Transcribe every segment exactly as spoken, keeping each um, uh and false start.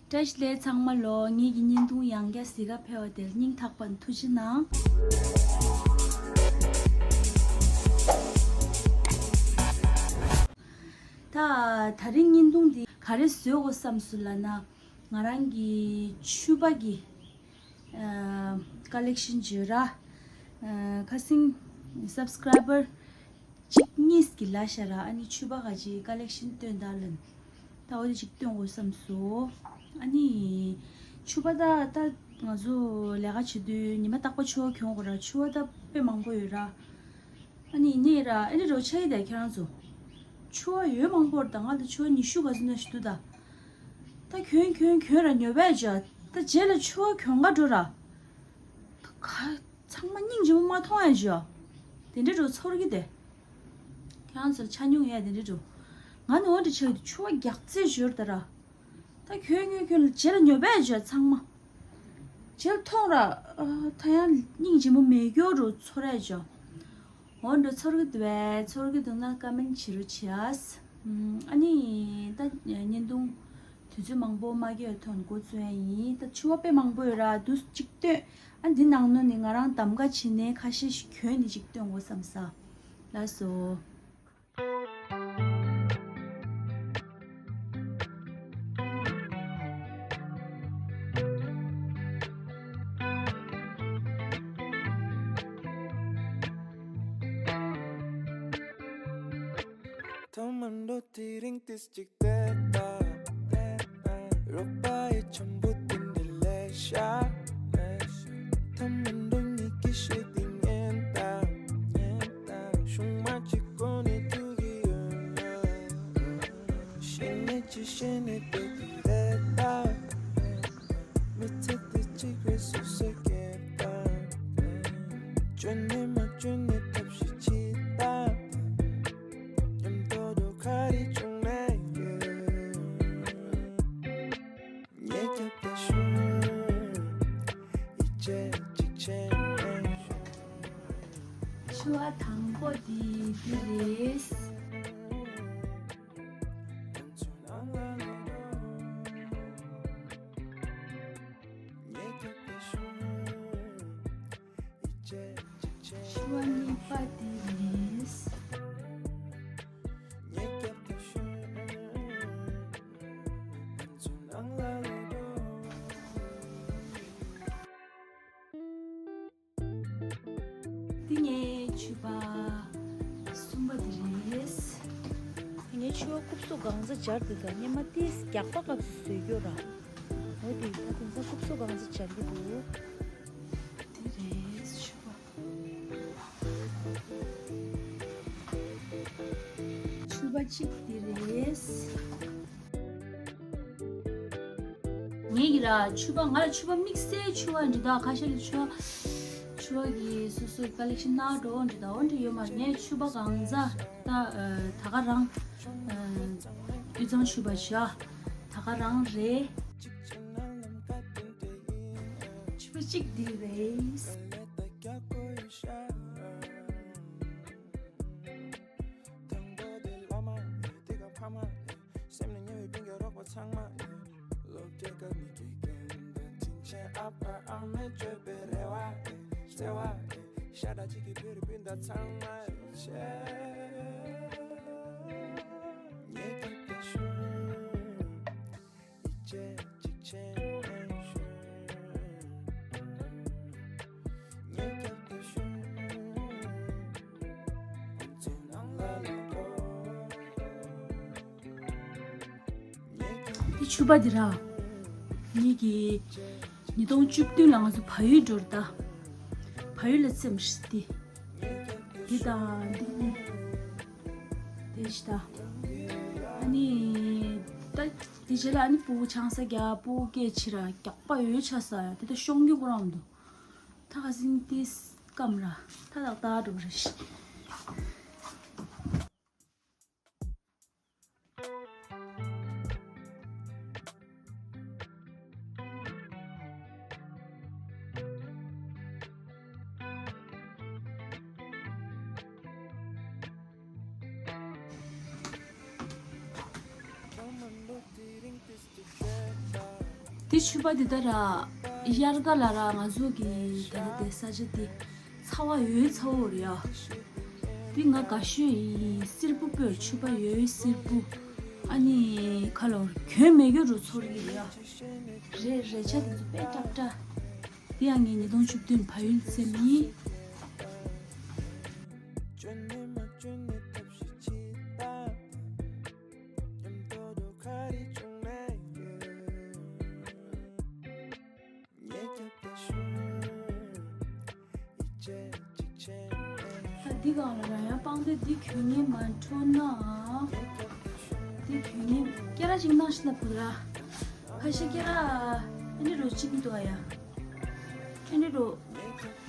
བཀྲ་ཤིས་བདེ་ལེགས་ཚང་མ་ལོ། ངེད་ཀྱི་བརྙན་ཐུང་ཡང་བསྐྱར་གཟིགས་ག་ཕེབས་པ་དེར་སྙིང་ཐག་པ་ནས་ཐུགས་རྗེ་གནང་། ད་ད་རིང་བརྙན་ཐུང་འདི་ག་རེ་བཟོས་དགོས་བསམ་སོང་ལབ་ན། ང་རང་གི་ཕྱུ་པ་གི་ཨ་ཀ་ལེག་ཤན་བརྗོད་ར། ཨ་ཁ་སང་སབ་སི་ཀ་རའི་བར་གཅིག་གཉིས་ཀྱི་ལ་ཤ་ར། ཨ་ནི་ཕྱུ་པ་ག་ཅིག་ཀ་ལེག་ཤན་སྟོན་དང་ལབ། ད་འོ་དེ་ཅིག་སྟོན་དགོས་བསམ་སོང་། ཨ་ནི་ཕྱུ་པ་ད་ད་ང་ཚོ་ལས་ཀ་བྱེད་དུས་ཉི་མ་རྟག་པར་ཕྱུ་པ་གྱོན་དགོས་ར། ཕྱུ་པ་ད་དཔེ་མང་པོ་ཡོད་ར། ཨ་ནི་ཡིན་ནའི་ར། ཨ་ནི་རོ་ཆ་ཡི་ད་ཁྱེད་རང་ཚོ་ཕྱུ་པ་ཡོད་མང་པོ་ར། ད་ང་ད་ཕྱུ་པ་ཉི་ཤུ་ག་ཚོད་ན་ཞིག་འདུག་ད། ད་གྱོན་གྱོན་གྱོན་ར་ཉོ་བས་བྱ། ད་རྗེས་ལ་ཕྱུ་པ་གྱོན་ག་འགྲོ་ར། ག་ཚང་མ་སྙིང་རྗེ་མོ་མ་མཐོང་ཡ་བྱ། དེ་འདྲ་འགྲོ་ཚོར་གི་དེ། ཁྱེད་རང་ཚོར་ཆ་མྱོང་ཡ་དེ་འདྲ་འགྲོ། ང་ནི་འོ་འདྲ་ཆགས་ཡོད་དུ་ཕྱུ་པ་རྒྱག་རྩེད་ཞོར་ད་ར། ད་གྱོན་གྱོན་གྱོན་རྗེས་ལ་ཉོ་བས་བྱ་ཚང་མ། རྗེས་ལ་མཐོང་ར། ཨ་ད་ཡང་སྙིང་རྗེ་མོ་མེད་སྐྱོ་རུ་ཚོར་ཡ་བྱ། འོ་འདྲ་ཚོར་གི་འདུག་བས། ཚོར་གི་འདུག་ན་ཀ་མེན་བྱེད་རོགས་བྱས། ཨ་ནི་ད་བརྙན་ཐུང་དུས་ཚོད་མང་པོ་མ་འགོར་བའི་ཐོག་ནས་འགོ་བཙུགས་ཡ་ཡིན། ད་ཕྱུ་པ་དཔེ་མང་པོ་ཡོད་ར། འདུག་གཅིག་སྟོན། ཨ་འདི་ནང་ནས་ནི་ང་རང་གདམ་ག་བྱས་ནས་ཁ་ཤས་ཤིག་གྱོན་ནས་ཅིག་སྟོན་དགོས་བསམ་ས། ལགས་སོ། ཐ་མ་འགྲོ་དེ་རིང་ཏིས་ཅིག་བལྟས་དང་། རོགས་པ་ཡི་འཆམ་པོ་དེ་འདྲ་ལས་ཤ། ཐ་མ་འགྲོ་ཉིད་ཀྱི་ཤེས་དེ་ཉན་དང་། ཤུང་མ་གཅིག་གོ་ནས་ཐུག་གི་ཡོད། ཤེས་ནས་ཅི་ཤེས་ནས་བལྟས་ཀྱི་རེད་ད། མི་ཚེ་འདི་གཅིག་རེད་སོ་སོས་སྐྱེལ་དང་། བཅོས་ནས་མ་བཅོས་ནས་ཐབས་ཤེས་བྱེད་དང་། མཉམ་དུ་འགྲོ་ག་རེ་བྱུང་ནས་ཡོད། ངས་རྒྱབ་ཏུ་ཞོན། ཡིད་ཆེས་གཅིག་བྱས་ནས་ཞོན། ཕྱུ་པ་དང་པོ་དེ་འདི་རེད། ཕྱུ་པ་གཉིས་པ་དེ་རེད། འདི་ངའི་ཕྱུ་པ་གསུམ་པ་དེ་རེད། ངའི་ཕྱུ་པ་རྐུབ་སུ་གང་ཚ་སྦྱར་དེ་དང་སྙེ་མ་ཏིས་རྒྱག་པ་སྐབས་སུ་བཟོས་རྒྱུ་ར། འོ་དེ་ད་དེང་སང་རྐུབ་སུ་གང་ཚ་སྦྱར་གྱི་འདུག་དེ་རེད་ཕྱུ་པ། ཕྱུ་པ་གཅིག་དེ་རེད། ངེད་ཀྱི་ར་ཕྱུ་པ། ང་ལ་ཕྱུ་པ་དམིགས་བསལ་ཕྱུ་པ་འདྲི་དག་ཁ་ཤས་ལ་ཕྱུ་པ། ཕྱུ་པ་གི་སོ་སོའི་ཀ་ལེག་ཤན་ནང་འགྲོ་འདྲི་དག་འོ་འདྲི་ཡོད་མ་རེད། ངས་ཕྱུ་པ་གང་ཟག་ད་ད་ག་རང་དབུས་གཙང་ཕྱུ་པ་བཞག་ད་ག་རང་རེད། ཕྱུ་པ་གཅིག་འདི་རེད། སེམས་ནས་ཉེ་བའི་སྤུན་ཀྱག་རོགས་པ་ཚང་མ། སློབ་གྲྭའི་སྐབས་ནས་དགེ་རྒན་དང་དྲིན་ཆེན་ཨ་ཕ་ཨ་མས་བཅོལ་བའི་རེ་བ། བརྩེ་བ། ཤ་ཁྲག་གཅིག་གི་བོད་རིགས་སྤུན་ཟླ་ཚང་མ་ཆེ། ངས་ཀྱང་བསྟན་ཞུ། ཡིད་ཆེས་གཅིག་བྱས་ནས་ཞུ། ངས་ཀྱང་བསྟན་ཞུ། ཁོང་ཚོའི་ནང་ལ་ལོག་འགྲོ། འདི་ཕྱུ་པ་འདི་ར། ངེད་ཀྱིས་ཉིས་སྟོང་བཅུ་བདུན་ལ་ང་ཚོ་བལ་ཡུལ་འགྲོ་རེད་ད། བལ་ཡུལ་ལ་བཙེམས་ཤིག་འདི། འདི་དང་འདི་གཉིས། དེ་ཤི་ད། ཨ་ནི། ད་འདི་རྗེས་ལ་ཨ་ནི་སྤུ་གུ་ཆང་ས་རྒྱག་སྤུ་གུ་སྐད་ཆེ་ར་རྒྱག་པ་ཡོད་ཆ་ས་ཡ་དེ་ད་ཤོང་རྒྱུ་ཁོ་རང་མི་འདུག་ད་ཁ་སང་དེ་སྐམ་ར། ད་ཏག་ཏག་འགྲོ་རེད་ཤི། དེ་ཕྱུ་པ་དེ་ད་ར་དབྱར་ཁ་ལ་ར་ང་ཚོ་གི་ད་ལྟ་དེ་ས་ཆ་དེ་ཚ་བ་ཡོད་ཚ་བོ་རེད་ཡ། དེ་ང་དགའ་ཤོས་ཡིན། སེར་པོ་སྤོས་ཕྱུ་པ་ཡོད་སེར་པོ། ཨ་ནི་ཁ་ལོར་གྱོན་མེད་གྱོན་རུ་ཚོར་གྱི་རེད་ཡ། རེད་རེད། ཆ་དེ་ཚོ་དཔེ་སྐྲག་སྐྲག་དེ་ཡང་ངས་ཉིས་སྟོང་བཅུ་བདུན་བལ་ཡུལ་བཙེམ་ཡིན། ད་འདི་གང་ལ་རང་ཡང་པང་གདན་འདི་གྱོན་ངེས་མ་འཕྲོད་ན། འདི་གྱོན་ངེས་སྐེ་རགས་ཅིག་གནང་ཤི་ལབ་དགོས་ར། ཁ་ཤས་སྐེ་རགས་ཨེ་འདྲ་རུ་ཅིག་གི་འདུག་ཨ་ཡ། ཨེ་འདྲ་རུ་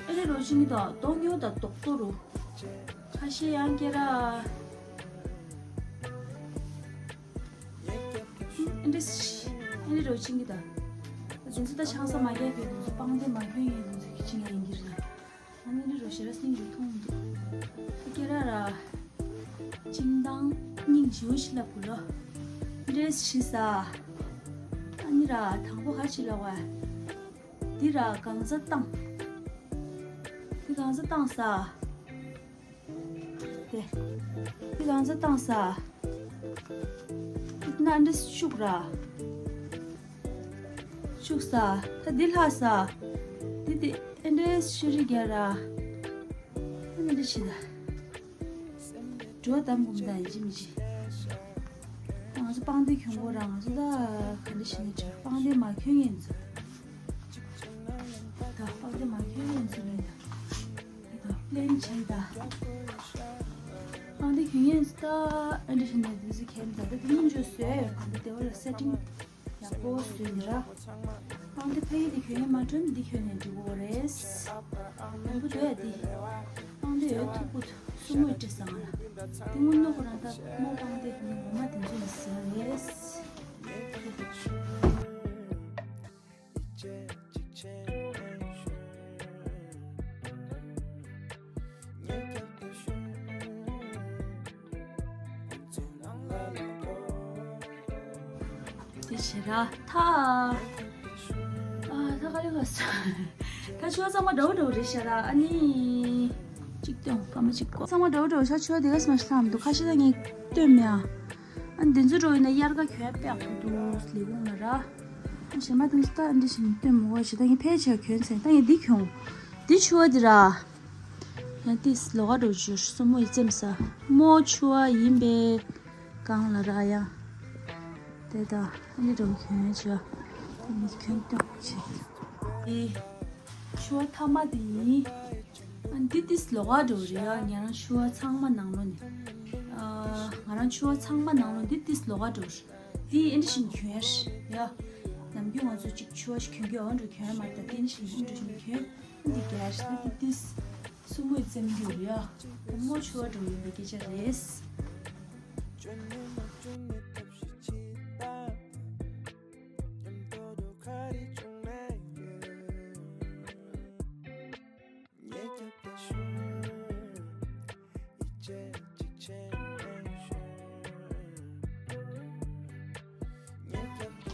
ཨེ་འདྲ་རུ་ཅིག་གི་འདུག་མདོག་ཉེ་བོ་དང་རྡོག་རྡོག་རུ། ཁ་ཤས་ཡང་སྐེ་རགས་ཨེ་འདྲ་ཨེ་འདྲ་རུ་ཅིག་གི་འདུག་དེ་ཚོ་ད་ཆང་ས་མ་རྒྱག་གི་དེ་ཚོ་པང་གདན་མ་གྱོན་ཡས་དེ་ཚོ་གི་ཅིག་ཡིན་གྱི་རེད། ཨ་ནི་འདི་རུ་ཞེ་ར་སེང་གེ་མཐོང་འདུག་སྐེ་རགས་ར་ཅིང་དང་སྙིང་རྗེ་བོ་ཞིག་ལབ་དགོས་ལོ། འདྲེས་ཞིག་ཟ། ཨ་ནི་ར་དང་པོ་ག་ཅིག་ལབ་བ། འདི་ར་གང་ཟ་བཏང་། འདི་གང་ཟ་བཏང་ཟ། དེ། འདི་གང་ཟ་བཏང་ཟ། འདི་ན་འདྲེས་ཤུགས་ར། ཤུགས་ཟ། ད་འདི་ལྷག་ཟ། འདི་དེ་ཨེ་འདྲེས་ཤུ་རི་རྒྱ་ར། ཨ་ནི་འདི་ཞིག་ལ། འགྲོ་དམ་གུམ་དང་ཡིན་གཅིག་མིན་གཅིག་ང་ཚོ་པང་གདན་གྱོན་དགོས་ར། ང་ཚོ་ད་ག་འདྲ་ཞིག་ནས་བྱ་པང་གདན་མ་གྱོན་ངན་ཚོ། ད་པང་གདན་མ་གྱོན་ངན་ཚོ་ལ་ཡ། ད་པླེན་བྱས་ད། པང་གདན་གྱོན་ངན་ཚོ་ད་ཨ་འདྲ་ཞིག་ནས་འདི་ཚོ་གྱོན་ད། ད་དེ་སྙིང་རྗེ་བཟོས་ཡོད་ག་འདི་དེ་བ་ལ་སེ་ཊིང་། ཡག་པོ་བཟོས་འདི་ར། པང་གདན་ཕ་གི་འདི་གྱོན་ཡས་མ་འཕྲོད་ན་འདི་གྱོན་ནས་འགྲིག་གོ་རེད། ཡག་པོ་འདུག་ཡ་འདི། པང་གདན་ཡོད་ཐུག་པོ་སུ་མོས་སྤྲད་སོང་ང་ལ། འདི་སྔོན་ནོ་ཁོ་རང་ད་མོ་པང་གདན་འདི་ངོ་མ་དེ་ཚོ་ཡིན་ཟེར་རེད། དེ་བྱེད་ར་ཐ། ཨ་ཐ་ག་རེ་ག་ས། ད་ཆུ་བ་ཚང་མ་འདྲ་བོ་འདྲ་བོ་རེད་ཤག་ར། ཨ་ནི། གཅིག་སྟོན་སྐར་མ་གཅིག་གོ་ཚང་མ་འདྲ་བོ་འདྲ་བོ་ཤག་ཆུ་བ་དེ་ག་སེ་མ་ཤི་ཐང་མི་འདུག་ཁ་ཤས་ད་ངས་སྟོན་མེད་ཨ། ཨ་འདི་ཚོ་འདྲ་བོ་ཡིན་ན་དབྱར་ཁ་གྱོན་ཡ་དཔེ་ཡག་པོ་འདུག་ལས་ཁུངས་ལ་ར། ཨ་གཞན་མ་དེ་ཚོ་ད་ཨ་འདི་བཞིན་སྟོན་མི་དགོས་ཤག་ད་ངས་ཕལ་ཆེར་གྱོན་ཚར། ད་ངས་འདི་གྱོན། འདི་ཆུ་བ་འདི་ར། ཡང་ཏིས་ལོག་ག་འགྲོ་རྒྱུ་སྲུ་མོ་ཡི་བཙེམ་ས། མོ་ཆུ་བ་ཡིན་པས་གང་ལ་རག་ཡ། དེ་དང་ཨ་ནི་འགྲོ་གྱོན་ཆ། ཨ་ནི་གྱོན་སྟོན་ཆེ། དེ་ཆུ་བ་ཐ་མ་དེ་ཡིན། ཨ་འདི་ཏིས་ལོག་ག་འགྲོ་རེད་ཡ། ང་རང་ཆུ་བ་ཚང་མ་ནང་ལོ་ནས། ཨ་ང་རང་ཆུ་བ་ཚང་མ་ནང་ལོ་འདི་ཏིས་ལོག་ག་འགྲོ་རེད། དེ་ཨེ་འདྲ་བཞིན་གྱོན་ཡ། ནམ་རྒྱུན་ང་ཚོ་གཅིག་ཆུ་བ་ཞིག་གྱོན་གྱོན་འོ་འགྲོ་གྱོན་ཡ་མ་རེད། ད་དེ་ཨེ་འདྲ་བཞིན་འོ་འགྲོ་བཞིན་གྱོན། འདི་རྒྱལ་ཞིག་ད་འདི་ཏིས་སྲུ་མོས་བཙེམ་རྒྱུ་རེད་ཡ། བུ་མོ་ཆུ་བ་འགྲོ་ཡིན་པའི་སྐད་ཆ་རེད།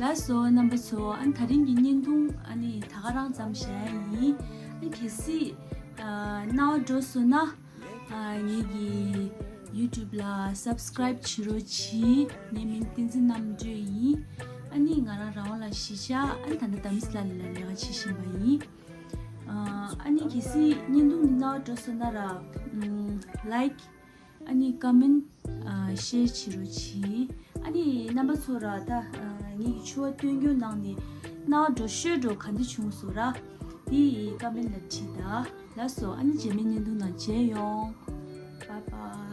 ལགས་སོ་རྣམ་པ་ཚོ། ཨ་ནི་ད་རིང་གི་བརྙན་ཐུང་ཨ་ནི་ད་ག་རང་ཙམ་བཞག་ཡ་ཡིན། ཨ་ནི་གལ་སྲིད་ཨ་རྣ་བ་འགྲོ་སོང་ན་ཨ་ངེད་ཀྱི་ཡུ་ཊུབ་ལ་སབ་སི་ཀ་རའིབ་བྱེད་རོགས་གྱིས། ངའི་མིང་བསྟན་འཛིན་རྣམ་གྲོལ་ཡིན། ཨ་ནི་ང་རང་རང་དབང་ལ་གཞིས་ཆགས། ཨ་ནི་ད་ལྟ་དྷ་རམ་ས་ལ་ལ་ལས་ཀ་བྱེད་བཞིན་པ་ཡིན། ཨ་ནི་གལ་སྲིད་བརྙན་ཐུང་འདི་རྣ་བ་འགྲོ་སོང་ན་ར་ལའིཀ་ཨ་ནི་ཀ་མེན་ཨ་ཤེར་བྱེད་རོགས་གྱིས། ཨ་ནི་རྣམ་པ་ཚོ་ར་ད་ཨ་ངེད་ཀྱི་ཆུ་བ་སྟོན་རྒྱུ་ནང་ནས་རྣ་བ་འགྲོ་ཤོས་འགྲོ་ག་འདི་བྱུང་སོང་ར། དེ་ཀ་མེན་ལ་བྲིས་ད། ལགས་སོ། ཨ་ནི་རྗེས་མའི་བརྙན་ཐུང་ནང་མཇལ་ཡོང་། བཱའི་བཱའི།